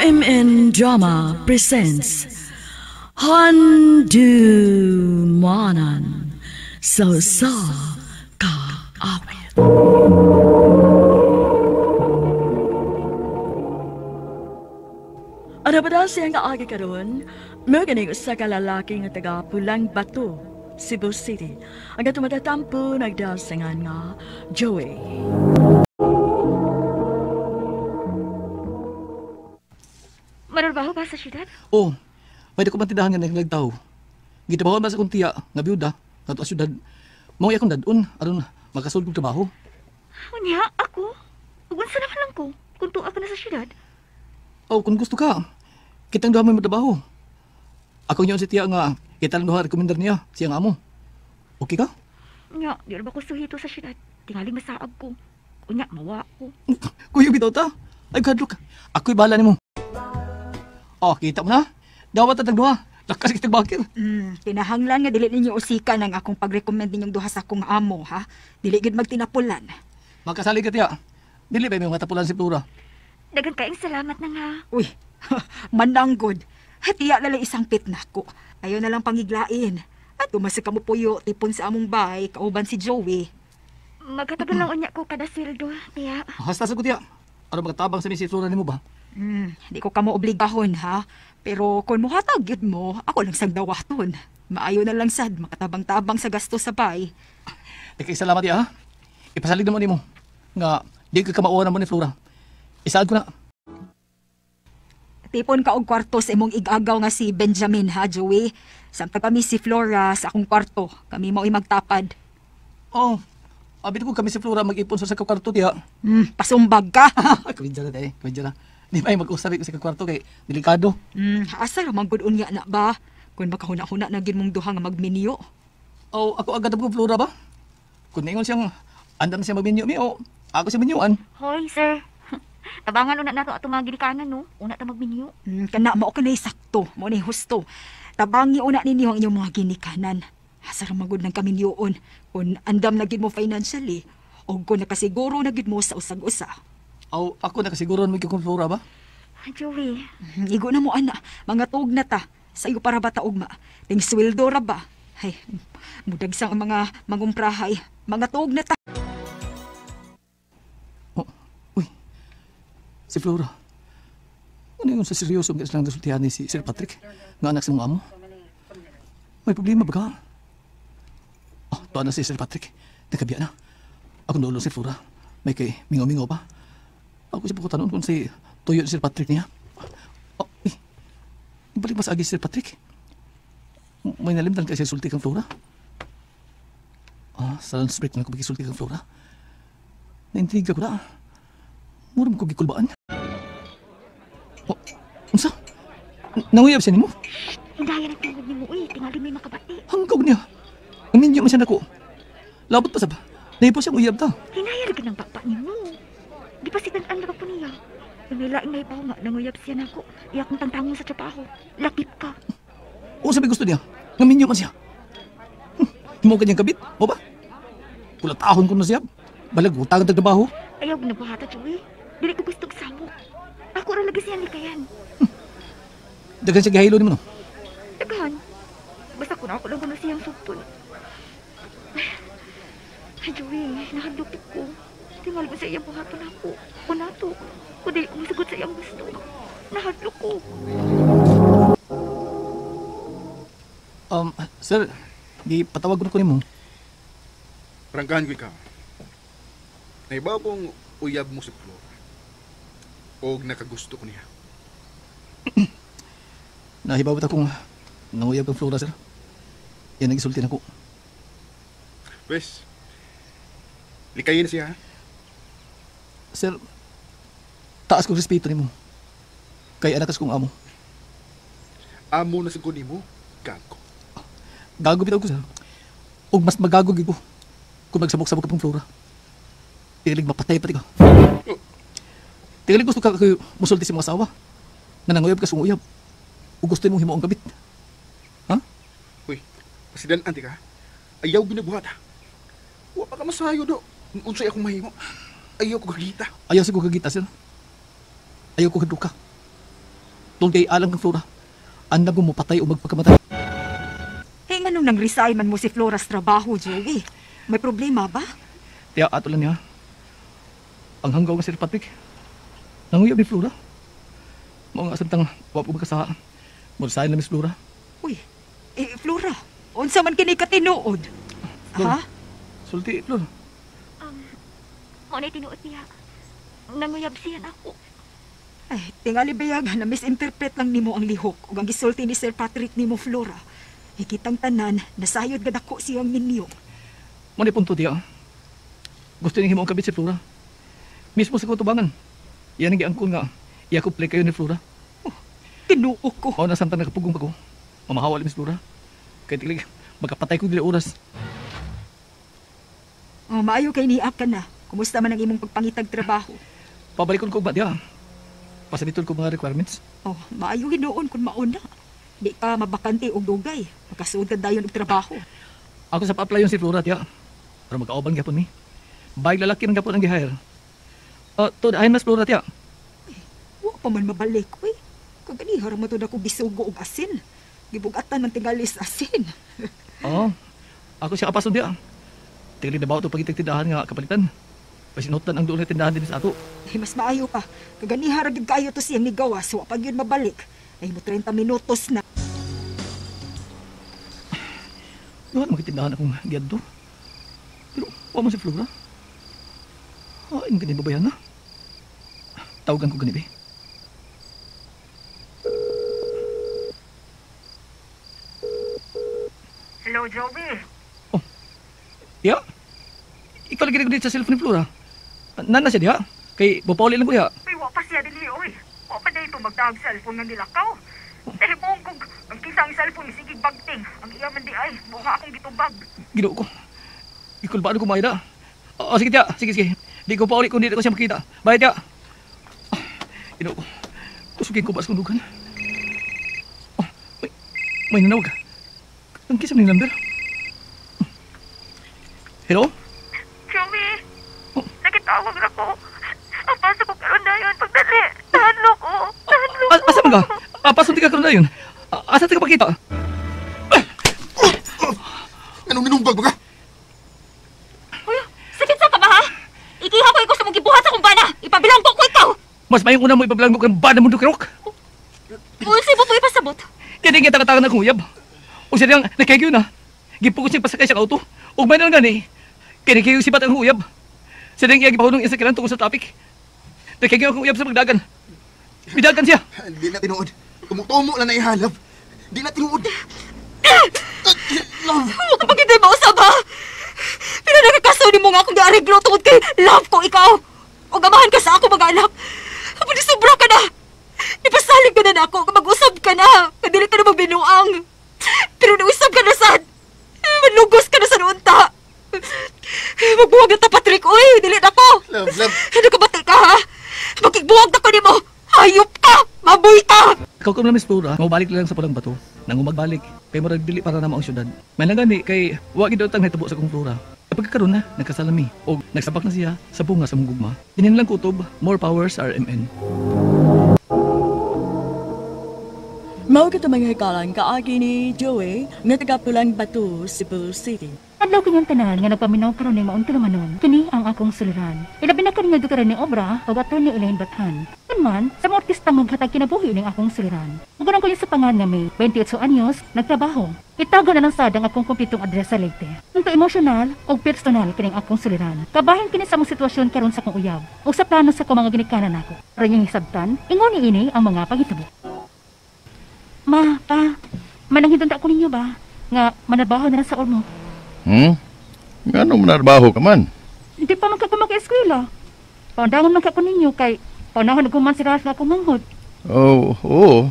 RMN Drama presents Handumanan sa Usa Ka Awit. Ano ba daw siyang kaagi karon? Maganing usa ka lalaki nga taga Pulang Bato, Cebu City. Ang tumatatampo nagdasangan nga Joey. Mararbaho ba sa syudad? Oh, may ko man tindahan nga naglagtaw. Gitabawan ba sa kong tiya nga biyuda ngadto sa syudad. Mao akong dadon aron makasulod kog trabaho. Unya, ako? Ug unsa naman lang ko kung tuwa ka na sa syudad? Oh, kung gusto ka, kitang duha may matrabaho. Ako niyon si tiya nga kita lang duha rekomendar niya siyang amo. Okay ka? Unya, di ra ba ko suhito sa syudad? Tingali masaab ko. Unya, mawa ko. Kuya bitaw ta. Ay kadlok. Ako'y bahala nimo. Oh, kita mo na. Dawat at duha. Lakas kitag bakir. Kinahanglan nga dili ninyo usikan ang akong pag-recommend ninyong duha sa akong amo, ha? Dili gid magtinapulan. Makasalig ka tiya. Dili ba may mga tapulan si Flora? Daghan kaayong salamat na nga. Uy, mananggod. Tiya na lang isang pit nako. Ayaw na lang pangiglain. At umasa ka mo puyo, tipon sa among bay, kauban si Joey. Magkatagal lang unya ko kada sweldo, tiya. Hasta sa ko tiya. Aron magtabang sa mi si Flora nimo ba? Di ko kamo obligahon, ha? Pero kung muhatag yun mo, ako lang sagdawaton. Maayo na lang sad, makatabang-tabang sa gasto sa bay. Teka, salamat tiya, ha? Ipasalig naman nimo nga di ka kamauha na mo ni Flora. Isaad ko na. Tipon ka og kwarto sa imong igagaw nga si Benjamin, ha, Joey? Samtang kami si Flora sa akong kwarto. Kami mao'y magtapad. Oh, abi ko kami si Flora mag-ipon sa kwarto tiya. Pasumbag ka. Kami dyan na, kami dyan na. Di ba ay mag-usap sa kwarto kay delikado. Asa ra man gud unya na ba? Kung makahuna-huna na gid mong duha nga magminyo. Oh, ako agad ko Flora ba? Kung ningon siyang andam siya magminyo mi o ako siya minyuan. Hoy, sir. Tabangan una nato atong mga ginikanan, no? Una ta magminyo. Kana mao kanay sakto, mao ni husto. Tabangi una ninyo ang inyong mga ginikanan. Asa ra man gud nang kaminyoon kung andam na gid mo financially o kung nakasiguro na gid mo sa usag-usa. Aw, ako nakasiguro mo kung Flora ba? Joey. Igo na mo, ana. Mga tuog na ta. Sayo para ba ta ugma? Ting sweldo ra ba? Ay, mudagsang ang mga mangumprahay. Mga tuog na ta. Oh, uy. Si Flora. Ano yung sa seryoso nga silang nasultihan ni si Sir Patrick? Nga anak sa mga amo? May problema ba ka? Oh, tuwa na si Sir Patrick. Nagkabiya na. Ako nulo si Flora. May kay mingaw-mingaw pa. Ako siya pagkutanon kung si tuyo Sir Patrick niya. Oh, eh, balik mas agi Sir Patrick. May nalimtan kasi sulti kang Flora. Ah, sa lunch break na ako magisulti kang Flora. Naintriga ko na. Mura mo ko gikulbaan. Oh, unsa? Nanguyab siya nimo? Hindayan ang tingog nimo, uy. Tingali may makabati. Hanggaw niya. Uminyo man siya nako. Labot pa sa ba? Naipo siyang uyab ta. Hinaya lagi ng papa nimo. Di pa sitan-an na po niya. May laing na ipaw nga, nanguyab siya nako. Iyak kong tangtangon sa trabaho. Lakip ka. Oo, sabi gusto niya. Ngaminyo man siya. Himo ka niyang kabit, o ba? Kulatahon ko na siya. Balag, utang ang tagtrabaho. Ayaw, ginabuhata, Joey. Dili ko gusto samok. Ako ra lagi siya likayan. Daghan siya gihaylo nimo, no? Daghan. Basta kung ako lang kuno siyang sugton. Ay, Joey, nahadlok ko. Tingal ko sa iyang buhaton ako. Kung nato, kung dili ko masagot sa iyang gusto. Nahadlok ko. Sir, di patawag ko nimo. Prangkahan ko ikaw. Naibaw kong uyab mo si Flora. Og nakagusto ko niya. Nahibawat akong nanguyab kang Flora, sir. Yan ang isulti nako. Pwes, likayin siya, ha? Sir, taas kong respeto nimo. Kay anak kong amo. Amo na siguro nimo, gago. Gago bitaw ko, sir. Og mas magago gyud ko kung magsabok-sabok ka pong Flora. Tigalig mapatay pati ka. Tigalig gusto ka kayo musulti sa mga asawa. Nga nanguyab ka sa uyab. O gusto mong himuong kabit. Ha? Uy, pasidan anti ka. Ayaw ginabuhat, ha. Wa pa ka masayo do. Unsay akong mahimo. Ayaw ko gagita. Ayaw sa ko gagita, sir. Ayaw ko kaduka. Tungod kay alang kang Flora. Andam ko mo patay o magpakamatay. Hey, nganong nang resign man mo si Flora sa trabaho, Joey? May problema ba? Tiya, ato lang niya. Ang hanggaw nga Sir Patrick. Nanguyab ni Flora. Mao nga samtang wa po magkasaha. Mo-resign na Miss Flora. Uy, eh, Flora, unsa man kini katinuod? Flora. Ha? Sulti, Flora. Mao na tinuod niya. Nanguyab siya nako. Ay, tingali bayag na misinterpret lang nimo ang lihok ug ang gisulti ni Sir Patrick nimo, Flora. Hikitang tanan, nasayod ga dako siyang minyo. Mo ni punto diya. Gusto niyang himuong kabit si Flora. Mismo sa kutubangan. Iyan ang giangkon nga. Iya ko play kayo ni Flora. Tinuo ko. Mao na samtang nakapugong pa ko. Mamahawal ni Miss Flora. Kay tilig, magkapatay ko dili oras. Oh, maayo kay niak ka na. Kumusta man ang imong pagpangitag trabaho? Pabalikon ko ba diya? Pasabitol ko mga requirements. Oh, maayo hinuon kung mauna. Di ka mabakante og dugay. Makasuod ka dayon og trabaho. Ako sa pa-apply yung si Flora tiya. Pero magkauban gyapon mi. Bayag lalaki man gyapon ang gi-hire. To ayon mas Flora tiya. Wa pa man mabalik, uy. Kaganiha ra man to nako gisugo og asin. Gibugatan man tingali sa asin. Oo. Ako siya apason diya. Tingli na ba ito pagitag tindahan nga kapalitan. Pasinutan ang doon na tindahan din sa ato. Eh, mas maayo pa. Kaganiha ra gyud kaayo to siyang nigawas, wa pa gyud mabalik. Ay mo 30 minutos na. Doon magtindahan akong giadto. Pero wa man si Flora. Ay, ang ganyan babayan na. Tawagan ko ganito eh. Hello, Joey. Oh. Ya. Ikaw lagi ko dito sa cellphone ni Flora. Nana siya diha. Kay bupauli lang ko diha. Uy, wa pa siya dili, oy. Wa pa dito magdaag cellphone nga nilakaw. Telefon kog ang kisa ang cellphone sige bagting. Ang iya man di ay, buha akong gitubag. Ginoo ko. Ikulbaan ko maida. Oh, sige tiya. Sige, sige. Di ko pauli kung di ko siya makita. Bye tiya. Ah, Ginoo ko. Kusugin ko ba sa kundugan? Oh, may nanawag. Ang kisa ng number. Hello? Joey, Oh. nagitawag ra ko. Ang paso ko karon dayon pagdali. Tahanlo ko. Tahanlo ko. Asa man ka? Paso di ka karon dayon. Asa ti ka pakita? Anong ninumbag ba ka? Uy, sakit sa ka ba ha? Ikiha ko ikaw sa mong gibuhat sa kong bana. Ipabilanggo ko ikaw. Mas mayong una mo ipabilanggo kang bana mundo kirok. Unsa mo po ipasabot? Kaya di kita katakan akong uyab. O siya niyang nakagyo na. Gipugos niya pasakay sa auto. Ug may nang gani. Kaya nakayo sibat ang uyab. Siya niyang iyagipahunong isa kilan tungkol sa traffic. Nakagyo akong uyab sa pagdagan. Bidagan siya. Di na tinuod. Tumutumo na naihalap. Di na tinuod. Love! Huwag ka pagintay mausab, ha? Pero nakakasaw ni mo nga akong giareglo tungod kay love ko ikaw. O gamahan ka sa ako, mga anak. Pwede sobra ka na. Ipasalig ka na na ako. Mag-usab ka na. Kadili ka na magbinuang. Pero nausab ka na sad. Manlugos ka na sa noonta. Magbuwag na ta, Patrick. Uy, dili na ko. Love, love. Ano ka bati ka, ha? Magkigbuwag na ko nimo. Hayop ka! Mabuy ka! Ikaw ko na Miss Flora, mabalik lang sa pulang bato. Nang umagbalik, kay murag dili para namo ang syudad. May nangani kay wa gid utang nahitabo sa akong Flora. Kapag karon na, nagkasalami og nagsabak na siya sa bunga sa mong gugma. Dinin lang kutob, more powers RMN. Mao kito mga hikalan kaagi ni Joey nga taga Pulang Bato, Cebu City. Adlaw kinyong tanan nga nagpaminaw karon ning maong tulumanon. Kini ang akong suliran. Ilabi na kani nga dukara ni obra og attorney Elaine Bathan. Kun man sa mga artista maghatag kinabuhi ning akong suliran. Muguran ko sa pangan nga may 28 anyos nagtrabaho. Itago na lang sad ang akong kumpletong address sa Leyte. Unto emosyonal og personal kining akong suliran. Kabahin kini sa among sitwasyon karon sa akong uyab ug sa plano sa akong mga ginikanan nako. Aron yung hisabtan, ingon ni ini ang mga panghitabo. Ma, pa, mananghidon ta ko ninyo ba? Nga manabaho na lang sa ormo. Ngano manarbaho ka man? Hindi pa man ka maka-eskwela. Paundangon man ka ko ninyo kay panahon naghuman si Ralph nga akong manghod. Oo, oo.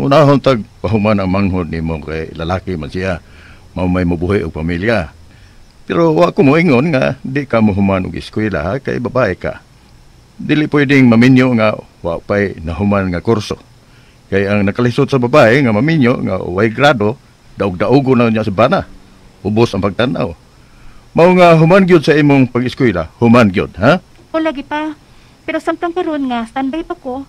Unahon tag pahuman ang manghod nimo kay lalaki man siya. Mao may mabuhi og pamilya. Pero wa ko moingon nga di ka mohuman og eskwela ha, kay babae ka. Dili pwedeng maminyo nga wa pay nahuman nga kurso. Kay ang nakalisod sa babae nga maminyo nga way grado, daog-daogo na niya sa bana. Ubos ang pagtan-aw. Mao nga human gyud sa imong pag-eskwela, human gyud, ha? O lagi pa. Pero samtang karon nga standby pa ko,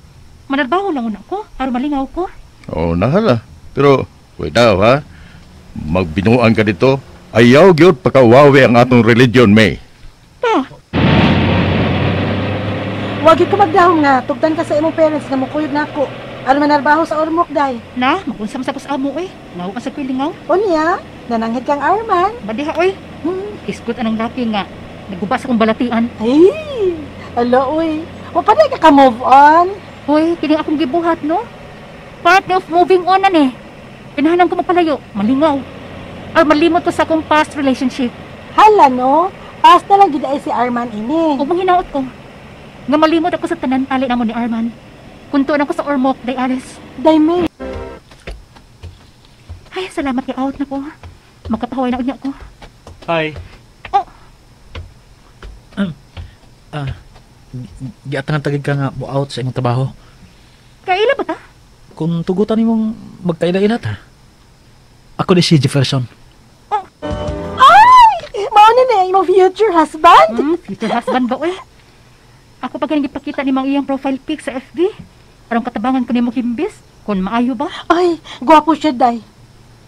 Manarbaho lang una ko, aron malingaw ko. Oh, nahala. Pero, wait daw ha. Magbinuang ka dito. Ayaw gyud pakawawi ang atong religion, May. Pa, Wag gyud ko magdahom nga tugtan ka sa imong parents nga mukuyog nako. Aron manarbaho sa Ormoc day. Na, magunsa man sa kus amo eh. Ngaw ka sa kwilingaw. Unya, nananghid kang Arman. Badiha oy. Iskot anang laki nga. Naguba sa akong balatian. Ay, ala oy. Wa pa na ka move on. Hoy, kini akong gibuhat no. Part of moving on na ni. Pinahanan ko mapalayo, malingaw. Or malimot ko sa akong past relationship. Hala no, past na lang gid ay si Arman ini. Ug manghinaot ko. Nga malimot ako sa tanan tali namo ni Arman. Kuntuan ako sa Ormoc, day Aris. Day May. Ay, salamat kay out na ko. Makapahuway na unya ko. Hi. Oh. Giatangan tagig ka nga mo out sa imong trabaho. Kaila ba ta? Kung tugutan nimong magkaila-ila ta. Ako ni si Jefferson. Oh. Ay! Mao na na imong future husband. Future husband ba oy? Ako pa ganing gipakita ni mang iyang profile pic sa FB. Aron katabangan ko nimo kimbis kung maayo ba? Ay, gwapo siya day.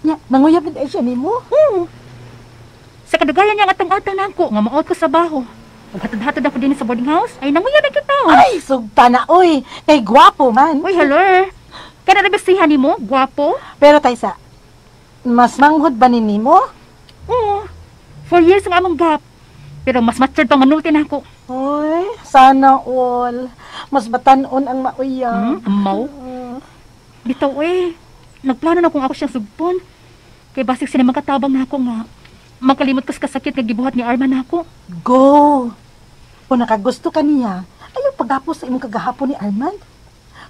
Nya, nanguyab na day siya nimo. Sa kadugayan niya nga atang-atang nako nga mo-out ko sa trabaho. Ug hatod-hatod ako din sa boarding house, ay nanguyab na kita. Ay, sugta na oy. Kay gwapo man. Uy, hello. Kana ra bestihan nimo, gwapo? Pero Taysa, mas manghod ba ni nimo? Oo. 4 years ang among gap. Pero mas matured pa manulti na ako. Uy, sana all. Mas batan-on ang mauyab. Amaw? Bitaw eh. Nagplano na kung ako siyang sugpon. Kay basig sila makatabang na ako nga. Makalimot ko sa kasakit nga gibuhat ni Arman na ako. Go! Kung nakagusto ka niya, ayaw pagapos sa imong kagahapon ni Armand.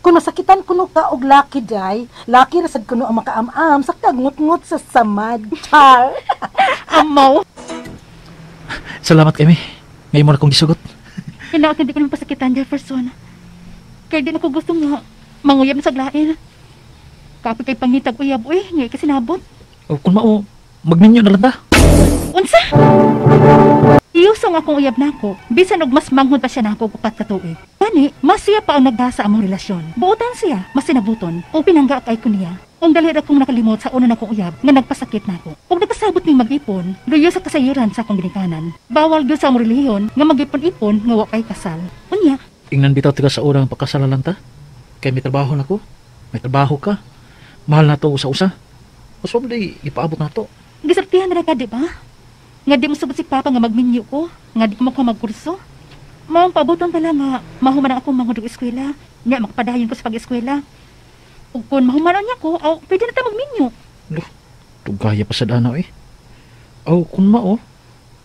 Kung masakitan kuno ka og laki day, laki ra sad kuno ang makaam-am sa kagngut-ngut sa samad. Char! Amaw! Salamat kami. Ngayon mo na akong gisugot. Hinaot hindi ko naman pasakitan, Jefferson. Kaya di na ko gusto nga manguyab na sa glain. Kapi kay pangitag uyab, uy, ngay kasi nabot. O kung mao, magminyo na lang ta. Unsa? Iyusong akong uyab nako, bisan og mas manghod pa siya nako og 4 ka tuig. Gani, mas siya pa ang nagdasa among relasyon. Buotan siya, mas sinabuton, o pinangga kay ko niya. Ang dali ra kong nakalimot sa una nakong uyab nga nagpasakit nako. Og nagkasabot ning mag-ipon, luyo sa kasayuran sa akong ginikanan. Bawal gyud sa among relihiyon nga mag-ipon-ipon nga wa kay kasal. Unya, Ingnan bitaw tiga sa unang pagkasalalan ta. Kay may trabaho na ko, may trabaho ka. Mahal na to usa-usa. Mas wala ipaabot na to. Gisultihan na ka, di ba? Nga di mo subot si Papa nga magminyo ko, nga di ko makuha magkurso. Maong paaboton pala nga mahuman ang akong mga eskwela. Nya makapadayon ko sa pag-eskwela. Ug kung mahumanon niya ko, aw, pwede na ta magminyo. Loh, tugaya pa sa dana eh. Aw, kung mao,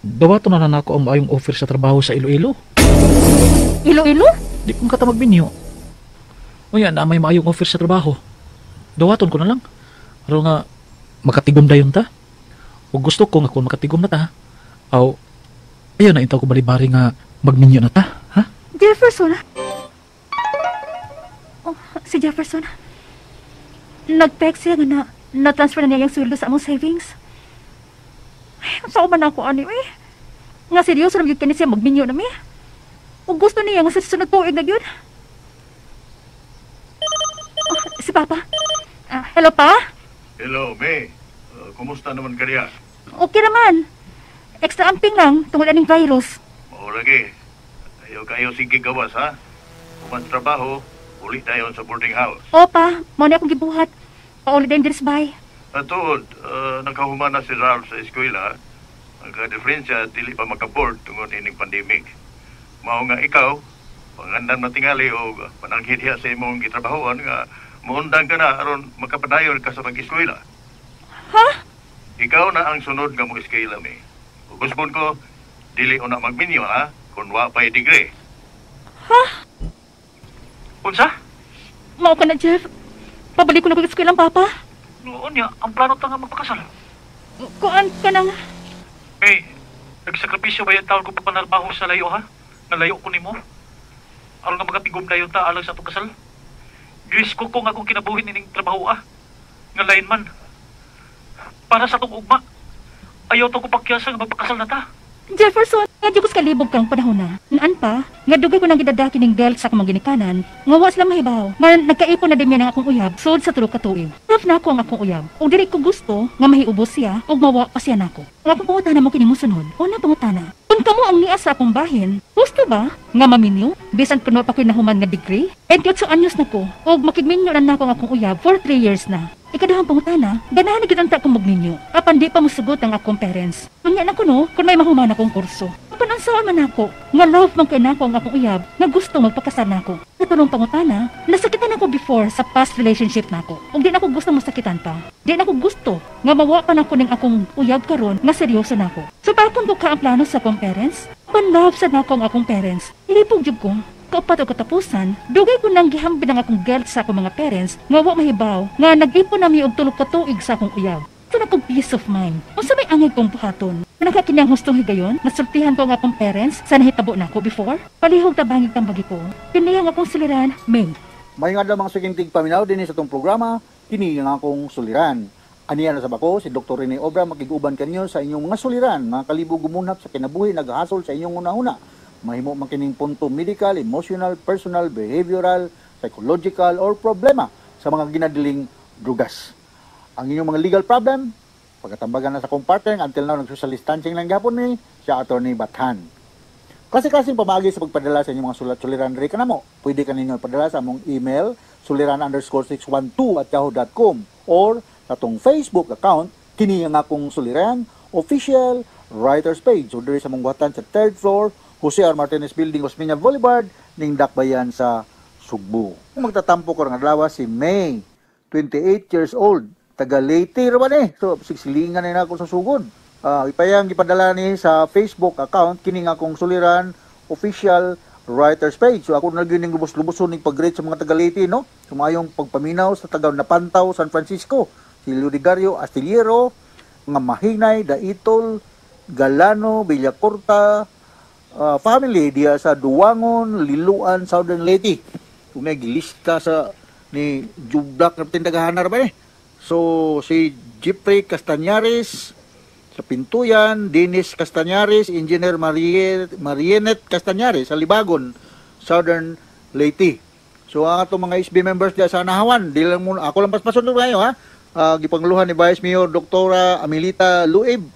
dawato na na nako ang maayong offer sa trabaho sa Iloilo. Iloilo? Di kong kata magminyo. O yan, na may maayong offer sa trabaho. Dawaton ko na lang. Aron nga, makatigom dayon ta. O gusto ko nga kung makatigom na ta, aw, ayaw na intaw ko balibari nga magminyo na ta, ha? Jefferson. Oh, si Jefferson. Nag-text siya nga na-transfer na niya yung sweldo sa among savings. Ay, saan man ako ani eh. Nga seryoso na gyud kani siya magminyo na mi. O gusto niya nga sa sunod tuig na gyud. Oh, si Papa. Hello, Pa? Hello, May. Kumusta naman ka niya? Okay naman. Extra amping lang tungod aning virus. Mao lagi. Ayaw kayo sige gawas, ha? Human trabaho, uli tayo sa boarding house. Opa, mao ni akong gibuhat. Pauli din diri sa bahay. At tuod, nakahuman na si Ralph sa eskwela. Ang ka-diferensya, dili pa makaboard tungod ining pandemic. Mao nga ikaw, pangandan matingali o pananghid hiya sa imong gitrabahoan nga muundang ka na aron makapadayon ka sa pag-eskwela. Ha? Ikaw na ang sunod nga mo eskwela, mi. Ugusbon ko, dili una magminyo, ha? Kung wa pa'y degree. Ha? Unsa? Mao ka na, Jeff. Pabalik ko na ko eskwela, Papa. Noon niya, ang plano ta nga magpakasal. Kuan ka nang... Hey, nagsakripisyo ba yung taon ko pagpanarbaho sa layo, ha? Nalayo ko nimo. Aron nga magatigom na yun ta alang sa atong kasal. Giris ko kung akong kinabuhi nining trabaho, ah. Nga lain man. Para sa atong ugma. Ayaw to ko pakyasa nga magpakasal na ta. Jefferson! Nga di ko sa kalibog karong panahon na. Naan pa, nga dugay ko nang gidadaki ning belt sa akong mga ginikanan, nga wa sila mahibaw. Nga nagkaipon na din ang akong uyab, sud sa tulo ka tuig. Love na ako ang akong uyab. Ug dili ko gusto nga mahiubos siya ug mawa pa siya nako. Ang akong pangutana mo kini mosunod. Una pangutana, kung kamo ang niya sa akong bahin, gusto ba nga maminyo? Bisan kuno pa ko'y nahuman nga degree? 28 anyos na ko, ug makigminyo na nako ang akong uyab for 3 years na. Ikaduhang pangutana, ganahan na gyud unta kong magminyo. Apan di pa mosugot ang akong parents. Unya na ko no, kung may mahuman akong kurso. Apan unsaon man ako, nga love man kay nako ang akong uyab, nga gusto magpakasal nako. Katulong pangutana, nasakitan ako before sa past relationship nako. Ug di nako gusto masakitan pa. Di nako gusto nga mawa pa nako ning akong uyab karon nga seryoso nako. So bakon ko ka ang plano sa akong parents? Apan love sa nako ang akong parents. Ilipog jud ko. Kaupat og katapusan, dugay ko nang gihambin ang akong guilt sa akong mga parents nga wa mahibaw nga nag-ipon nami og tulo ka tuig sa akong uyab. Ito na kong peace of mind. Unsa may angay kong buhaton? Nakakinang hustong higayon, nasultihan ko ang akong parents sa nahitabo nako before. Palihog tabangig tambagi ko. Kini ang akong suliran, May. Maayong adlaw mga suking tigpaminaw dinhi sa atong programa, kini ang akong suliran. Aniya na sab ako, si Dr. Rene Obra, makig-uban kanyo sa inyong mga suliran, mga kalibog gumunhap sa kinabuhi, naghasol sa inyong hunahuna. Mahimo man kining punto medical, emotional, personal, behavioral, psychological, or problema sa mga ginadiling drugas. Ang inyong mga legal problem, pagkatambagan na sa akong partner, until now nag-social distancing lang gapon ni siya Attorney Bathan. Klase-klaseng pamaagi sa pagpadala sa inyong mga sulat-suliran diri kanamo. Pwede ka ninyo ipadala sa among email suliran_612@yahoo.com or sa atong Facebook account kini ang akong suliran official writers page. So diri sa among buhatan sa third floor, Jose R. Martinez Building, Osmeña Boulevard, ning Dakbayan sa Sugbo. Magtatampo ko ng adlaw si May, 28 years old, taga Leyte ra ba ni? So siksilingan na ako sa sugod. Ipayang gipadala ni sa Facebook account kini nga akong suliran official writers page. So ako na gyud ning lubos-luboson ning pag-greet sa mga taga Leyte, no? Sumayong pagpaminaw sa taga Napantaw, San Francisco, si Ludigario Astillero, mga Mahinay, Daitol, Galano, Villacorta, family diya sa Duwangon, Liluan, Southern Leyte. Kung may gilista sa ni Jublak na tindagahanar ba eh. So si Jeffrey Castañares sa Pintuyan, Dennis Castañares, Engineer Marienet Castañares sa Libagon, Southern Leyte. So ang atong mga SB members diya sa Nahawan, di lang muna, ako lang paspason kayo ha. Gipanguluhan ni Vice Mayor Dr. Amelita Luib.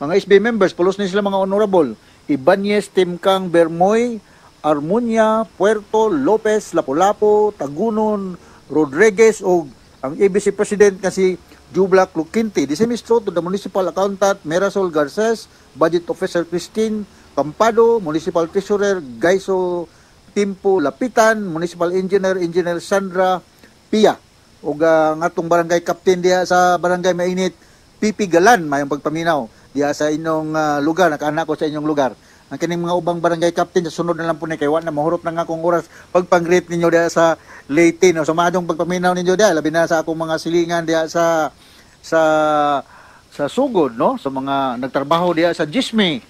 Mga SB members, pulos ni sila mga honorable. Ibanez, Timkang, Bermoy, Armunia, Puerto, Lopez, Lapu-Lapu, Tagunon, Rodriguez, o ang ABC President kasi Jublak Luquinte. The same is true to the Municipal Accountant Merasol Garces, Budget Officer Christine Campado, Municipal Treasurer Gaiso Timpo Lapitan, Municipal Engineer Engineer Sandra Pia, ug ang atong barangay captain diha sa Barangay Mainit, Pipi Galan, mayong pagpaminaw diha sa inyong lugar, nakaanak ko sa inyong lugar. Ang kining mga ubang barangay captain sa sunod na lang po ni kay wa na mahurot na nga akong oras pagpang-greet ninyo diha sa Leyte, no. So maadong pagpaminaw ninyo diha, labi na sa akong mga silingan diha sa sa sa Sugod, no, sa mga nagtrabaho diha sa Jisme,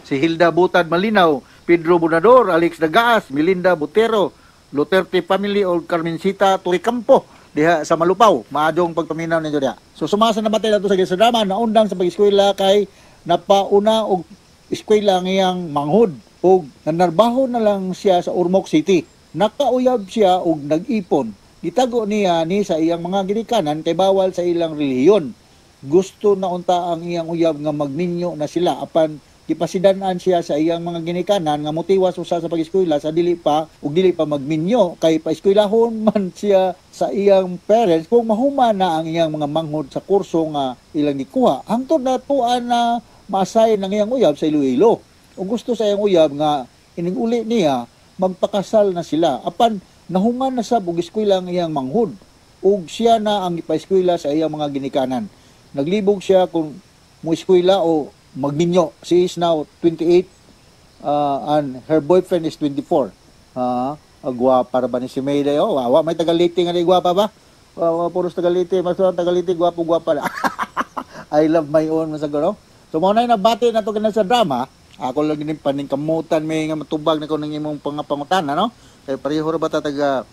si Hilda Butad Malinaw, Pedro Bonador, Alex Dagaas, Melinda Butero, Luterte family o Carmencita Toricampo diha sa Malupaw. Maadong pagpaminaw ninyo diha. So sumasa na batay nato sa drama, naundang sa pag-eskwela kay napauna og eskwela ang iyang manghod ug nanarbaho na lang siya sa Ormoc City. Nakauyab siya og nag-ipon. Gitago niya ni sa iyang mga ginikanan kay bawal sa ilang relihiyon. Gusto na unta ang iyang uyab nga magminyo na sila apan gipasidan-an siya sa iyang mga ginikanan nga motiwas usa sa pag-eskwela sa dili pa ug dili pa magminyo kay paeskwelahon man siya sa iyang parents kung mahuman na ang iyang mga manghod sa kurso nga ilang gikuha. Hangtod na tuan na maasay ng iyang uyab sa Iloilo. Ug gusto sa iyang uyab nga ining uli niya magpakasal na sila apan nahuman na sab og eskwela ang iyang manghod ug siya na ang gipaeskwela sa iyang mga ginikanan. Naglibog siya kung mo eskwela o magminyo. She is now 28 and her boyfriend is 24. Gwapa ra ba ni si May dayo? Wa may taga-Leyte nga ni gwapa ba? Wa puros taga-Leyte, mas taga-Leyte gwapo gwapa na. I love my own masaguro. So mao na nabati na to kana sa drama. Ako lang gini paningkamutan may nga matubag na ko ng imong pangutana, no? Kay pareho ra ba ta taga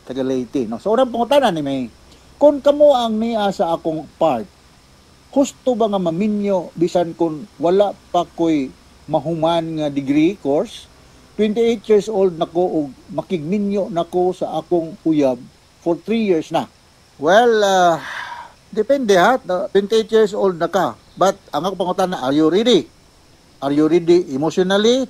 Leyte, no? So unang pangutana ni May, kung kamo ang niya sa akong part, husto ba nga maminyo bisan kung wala pa ko'y mahuman nga degree course? 28 years old nako ug makigminyo nako sa akong uyab for 3 years na. Well, depende ha. 28 years old na ka. But ang ako pangutana, are you ready? Are you ready emotionally,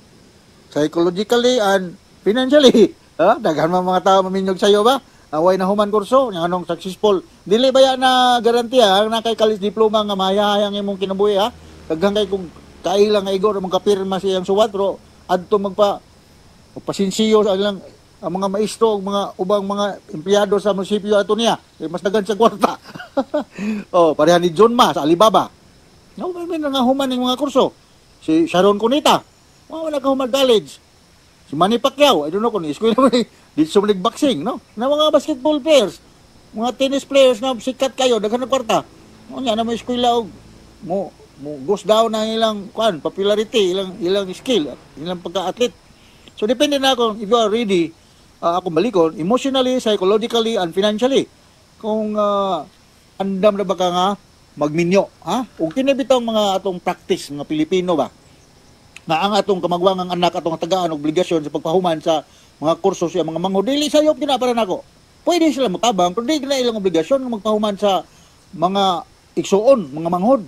psychologically, and financially? Ha? Daghan man mga tao maminyog sa'yo ba? Away na human kurso, nga anong successful. Dili ba yan na garantiya na kay college diploma nga mahayang imong kinabuhi ha? Daghan kay kung kaila nga igor magkapirma sa iyang suwat pero adto magpa pasinsiyo sa ilang ang mga maestro ug mga ubang mga empleyado sa munisipyo ato niya kay mas daghan sa kwarta. Oh, pareha ni John Ma sa Alibaba. No, may nga human ning mga kurso. Si Sharon Cuneta, wala ka human college. Si Manny Pacquiao, I don't know kung eskwela mo ni dito sumlig boxing, no? Na mga basketball players, mga tennis players na sikat kayo, daghan ng kwarta. Unya na mo eskwela og mo mo goes down na ilang kuan, popularity, ilang ilang skill, ilang pagka-athlete. So depende na kung if you are ready, ako balikon, emotionally, psychologically, and financially. Kung andam na ba ka nga magminyo, ha? Ug kini bitong mga atong practice mga Pilipino ba? Nga ang atong kamagwangang anak atong tagaan obligasyon sa pagpahuman sa mga kurso sa mga manghod, dili sayop gyud na para nako. Pwede sila motabang pero di na ilang obligasyon nga magpahuman sa mga igsuon, mga manghod.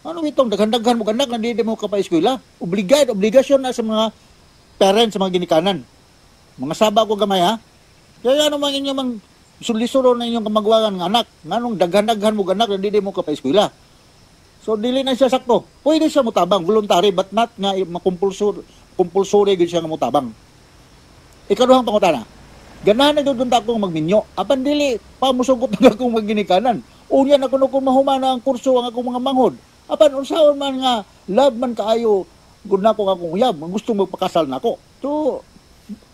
Ano itong daghan-daghan mo anak na di mo ka pa eskwela? Obligado, obligasyon na sa mga parents, sa mga ginikanan. Mga saba ko gamay ha. Kaya ano man inyo mang sulisuro na inyong kamagwangan nga anak, nganong daghan-daghan mo anak na di mo ka pa eskwela. So dili na siya sakto. Pwede siya motabang voluntary but not nga makumpulsor compulsory gyud siya nga motabang. Ikaduhang pangutana. Ganahan na gyud unta akong magminyo. Apan dili pa mosugot na akong magginikanan. Unya na kuno kung mahuman na ang kurso ang akong mga manghod. Apan unsaon man nga love man kaayo gud nako nga akong uyab, gusto magpakasal nako. So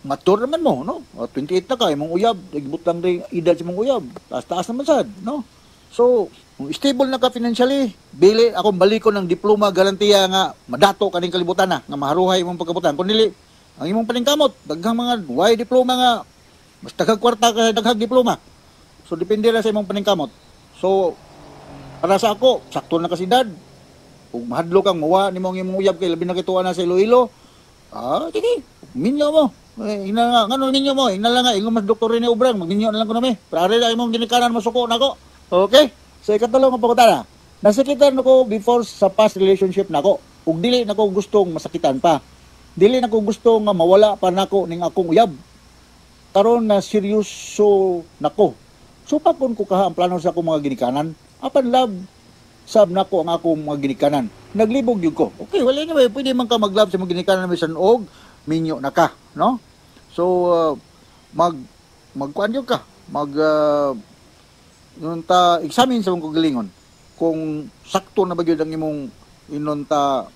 mature naman mo, no? O, 28 na ka, imong uyab, nagbutang rin edad sa imong uyab. Taas-taas naman sad, no? So, kung stable na ka financially, bili akong balikon ng diploma garantiya nga madato kaning kalibutan na, nga maharuhay imong pagkabutan. Kung dili, ang imong paningkamot, daghang mga way diploma nga mas daghang kwarta ka daghang diploma. So depende ra sa imong paningkamot. So para sa ako, sakto na kasi edad. Kung mahadlo kang mawa nimo ang imong uyab kay labi na kituan na sa Iloilo, sige, minyo mo. Eh, ina nga, ngano minyo mo? Ina lang nga, ingon mas doktor ni Obrang, magminyo na lang ko nami. Pero ari na imong ginikanan masuko nako. Okay? So ikatulong nga pangutana. Nasakitan ako before sa past relationship nako. Ug dili nako gustong masakitan pa. Dili nako gusto nga mawala pa nako ning akong uyab. Karon na seryoso nako. So pakon ko kaha ang plano sa akong mga ginikanan. Apan love sab nako ang akong mga ginikanan. Naglibog gyud ko. Okay, wala na pwede man ka mag-love sa mga ginikanan bisan og minyo na ka, no? So mag magkuan gyud ka, mag ta examine sa imong kagalingon kung sakto na ba gyud ang imong inunta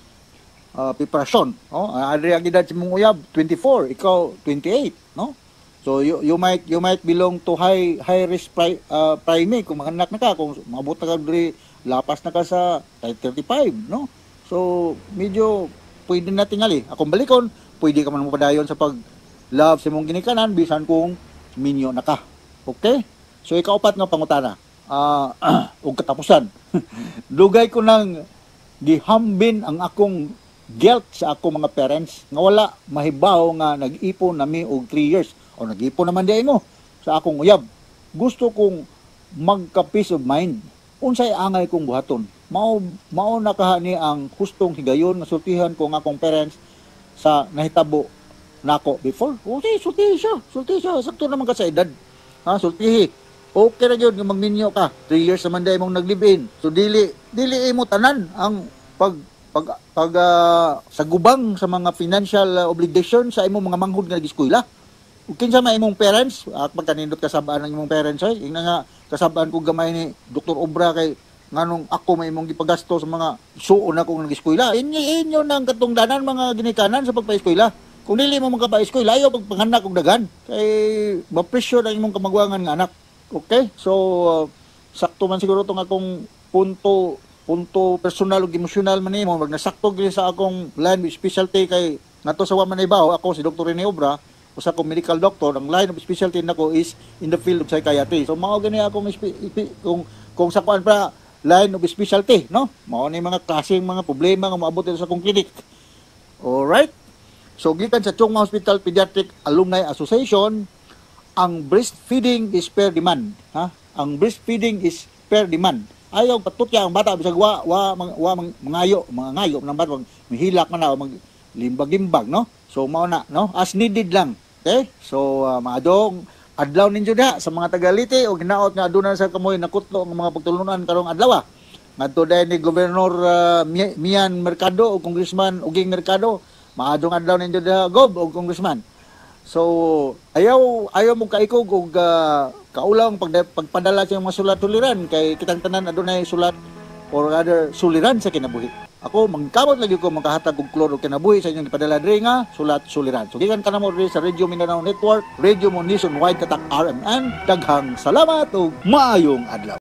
preparasyon, no? Adri ang edad sa imong uyab 24, ikaw 28, no? So you might belong to high high risk primate kung mga anak na ka, kung maabot na ka diri lapas na ka sa 35, no? So medyo pwede na tingali. Akong balikon, pwede ka man mopadayon sa pag love sa imong ginikanan bisan kung minyo na ka. Okay? So ikaupat nga pangutana. Ug katapusan. Dugay ko nang gihambin ang akong guilt sa akong mga parents nga wala mahibaw nga nag-ipon nami og 3 years o nag-ipon naman di mo sa akong uyab. Gusto kong magka peace of mind. Unsay angay kong buhaton? Mao mao na kaha ni ang hustong higayon nga sultihan ko ang akong parents sa nahitabo nako before. Okay, sultihi siya. Sultihi siya. Sakto naman ka sa edad. Ha, sultihi. Okay ra gyud nga magminyo ka. 3 years naman dai mong nag-live-in. So dili dili imo tanan ang pag pag pag sagubang sa mga financial obligation sa imong mga manghod nga nag-eskwela. Ug kinsa man imong parents, at pagkanindot kasabaan ng imong parents ay, ingna nga kasabaan ko gamay ni Dr. Obra kay nganong ako may imong gipagasto sa mga suon ako nga nag-eskwela. Inyo inyo nang katungdanan mga ginikanan sa pagpa-eskwela. Kung dili mo magpa-eskwela, ayaw pagpanganak og daghan kay ma-pressure ang imong kamagwangan nga anak. Okay? So sakto man siguro tong akong punto punto personal ug emosyonal man nimo, mag nasakto gyud sa akong line of specialty kay nato sa wa man ibaw, ako si Dr. Rene Obra, usa kong medical doctor, ang line of specialty nako is in the field of psychiatry. So mao gani akong kung sa kuan pa line of specialty, no? Mao ni mga klaseng mga problema nga moabot dito sa akong clinic. Alright? So gikan sa Chongma Hospital Pediatric Alumni Association, ang breastfeeding is per demand, ha? Ang breastfeeding is per demand. Ayaw patutya ang bata bisag wa wa mang, wa mang, mangayo, mangayo ng bata, mahilak man na mag limbag-limbag, no? So mao na, no? As needed lang. Okay? So maadong adlaw ninyo diha sa mga taga-Leyte o ginaot nga aduna sa kamoy nakutlo ang mga pagtulunan karong adlaw. Ngadto dayon ni Governor Mian Mercado o Congressman Uging Mercado. Maadong adlaw ninyo diha, Gob o Congressman. So ayaw ayaw mo kaikog og kaulang pagpadala sa mga sulat suliran kay kitang tanan adunay sulat or rather suliran sa kinabuhi. Ako mangkamot lagi ko makahatag og kloro kinabuhi sa inyong gipadala diri nga sulat suliran. So gikan kanamo diri sa Radio Mindanao Network, Radio Mo Nationwide, tatak RMN. Daghang salamat ug maayong adlaw.